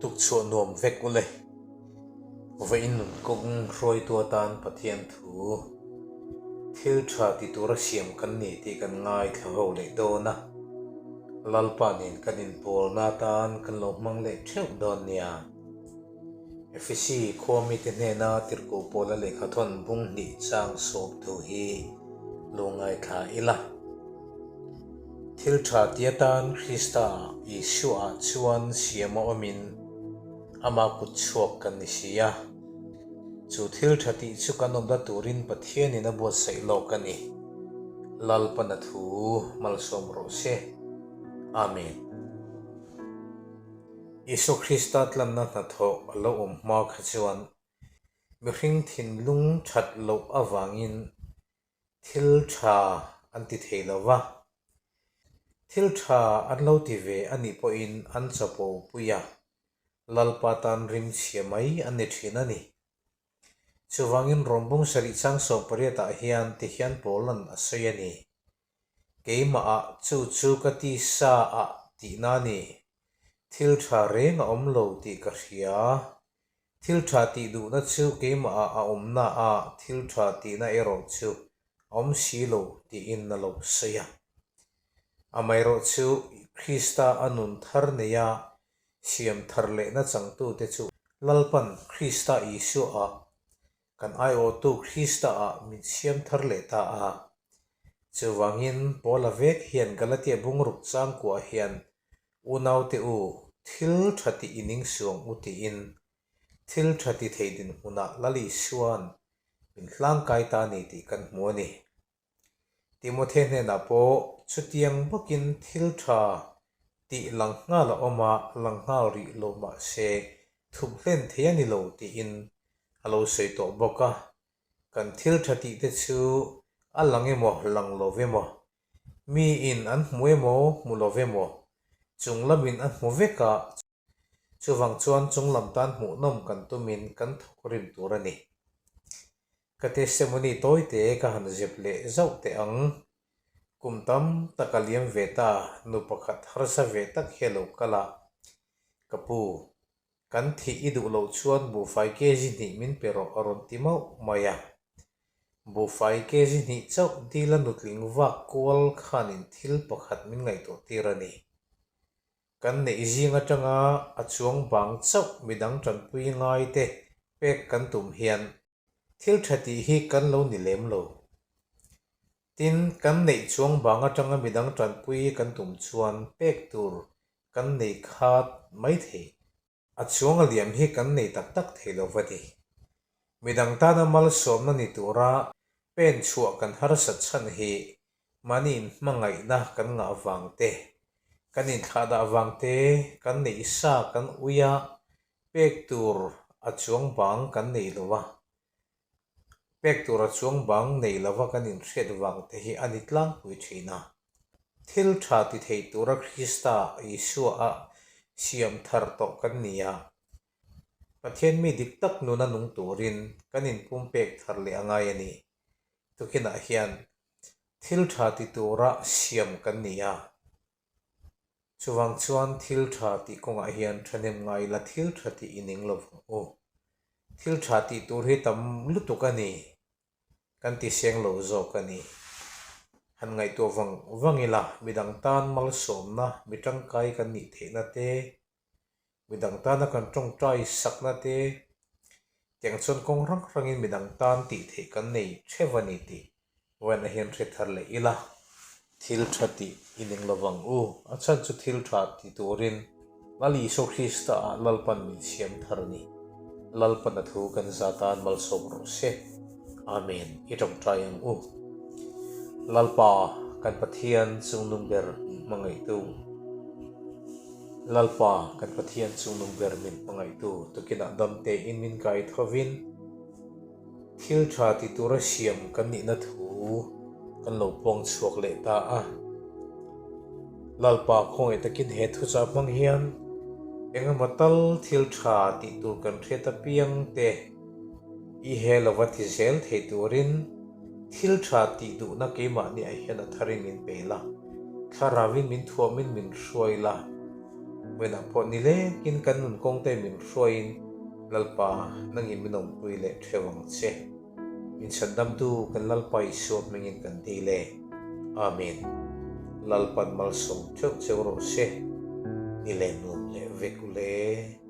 Tukchhuah nuam vek u le. Vawiin nun kawng hruaitu atan Pathian thu thil tha ti tura siam kan ni tih kan ngaithla ho leh dawn a. Lalpa nen kan inpawlna atan kan lo hmang leh theuh dawn nia. Efesi khua mite hnena tirhkoh pawla lehkhathawn bung hnih chang sawp thu hi lo ngaithla ila. Thil tha ti atan Krista Isua chuan siam a awmin ama kut chhuak kan ni si a. Chu thil tha tih chu kan awmna turin Pathianin a buatsaih lawk a ni. Lalpana thu malsawm rawh se. Amen. Isua Krista tlanna hnathawh a lo awm hma kha chuan mihring thinlung that loh avangin thil tha an ti thei lo va. Thil tha an lo ti ve a nih pawhin an chapo pui a, Lalpa tan rimchhia mai an ni thin a ni. Chuvangin Rawmbung sarih chang 18 ah hian tihian Paula'n a sawi a ni. Keimahah chu chu ka ti sa ah tihna a ni. Thil tha reng a awm lo tih ka hria. Thil tha tih duhna chu keimahah a awmna a, thil tha tihna erawh chu a awm si lo tiin a lo sawi a. Amaherawhchu Krista a nun thar neia siam thar lehna changtute chu Lalpan Krista Isua-ah Kan aiawhtu Krista-ah min siam thar leh ta a. Chuvangin Paula vek hian Galatia bungruk changkuah hian Unaute u, thil tha tih i ning suang u tiin thil tha ti thei dinhmunah Lal Isua'n min hlangkai ta ni tih kan hmu a ni. Timothy hnenah pawh chutiang bawkin thil tha tih lang nghal a awm a, lang nghal rih lo mah se thup hlen thei a ni lo tiin a lo sawi tawh bawk a. Kan thil tha tih te chu a lang emaw lang lo emaw, miin an hmu emaw hmu lo emaw, chung lamin a hmu vek a, Chuvang chuan chunglam tan hmuhnawm kan tumin kan thawk rim tur a ni. Ka testimony tawite ka han zep leh zauh teh ang. Kum tam tak a liam ve ta, nu pakhat harsa ve tak hi a lo kal a. Ka pu, kan thih i duh loh chuan buhfai kg hnih min pe rawh a rawn ti mauh mai a. Buhfai kg hnih chauh dila nutling vak kual khanin thil pakhat min ngaihtuah tir a ni. Kan neih zing atanga a chuang bang chauh midang tanpui ngai te pek kan tum hian thil tha tih hi kan lo ni lem lo. Tin, kan neih chuang bang atanga midang tanpui kan tum chuan pek tur kan nei khat mai thei. A chuang a liam hi kan nei tak tak thei lo va ni. Midang tana malsawmna ni tura pen chhuah kan harsat chhan hi mahni inhmangaihna kan ngah vang te, kan inthlahdah vang te, kan neih sa kan ui a, pek tur a chuang bang kan nei lo a. Pek tura chuang bang nei lova kan inhriat vang te hi a ni tlangpui thin a. Thil tha ti thei tura Krista Isua a siam thar tawh kan ni a. Pathian mi dik tak nuna nung turin kan inpumpek thar leh a ngai a ni. Tukinah hian thil tha ti tura siam kan ni a. Chuvang chuan thil tha tih kawngah hian thahnem ngai la thil tha tih i ning lo vang u. Thil tha tih tur hi tam lutuk a ni. Kan ti seng lo zawk a ni. Han ngaihtuah vang vang ila midang tan malsawmna mi tangkai kan nih theihna te, midang tana kan tawngtai sakna te, tiang chuan kawng rang rangin midang tan tih theih kan nei theuh a ni tih Vawiinah hian hre thar leh ila, thil tha tih i ning lo vang u. A chhan chu thil tha ti turin Lal Isua Krista ah Lalpan min siam thar a ni. Lalpan a thu kan za tan malsawm rawh se. Amen. I tawngtai ang u. Lalpa, kan Pathian chungnung ber min hmangaihtu. Lalpa, kan Pathian chungnung ber min hmangaihtu tukinah damte in min kai thovin, Thil tha ti tura siam kan nihna thu kan lo puang chhuak leh ta a. Lalpa khawngaih takin he thuchah hmang hian engemaw tal thil tha tih tur kan hriat apiang te i he lova ti zel thei turin thil tha tih duhna keimahniah hian a tharin min pe la, thlarauin min thuamin min hruai la. Vawiinah pawh ni lekin kan nun kawngte min hruaiin Lalpa nangin min awmpui leh theuh ang che. Min chhandamtu kan Lalpa Isua hmingin kan dil e. Amen. Lalpan malsawm theuh cheu rawh se. Ni leh nuam leh vek u le.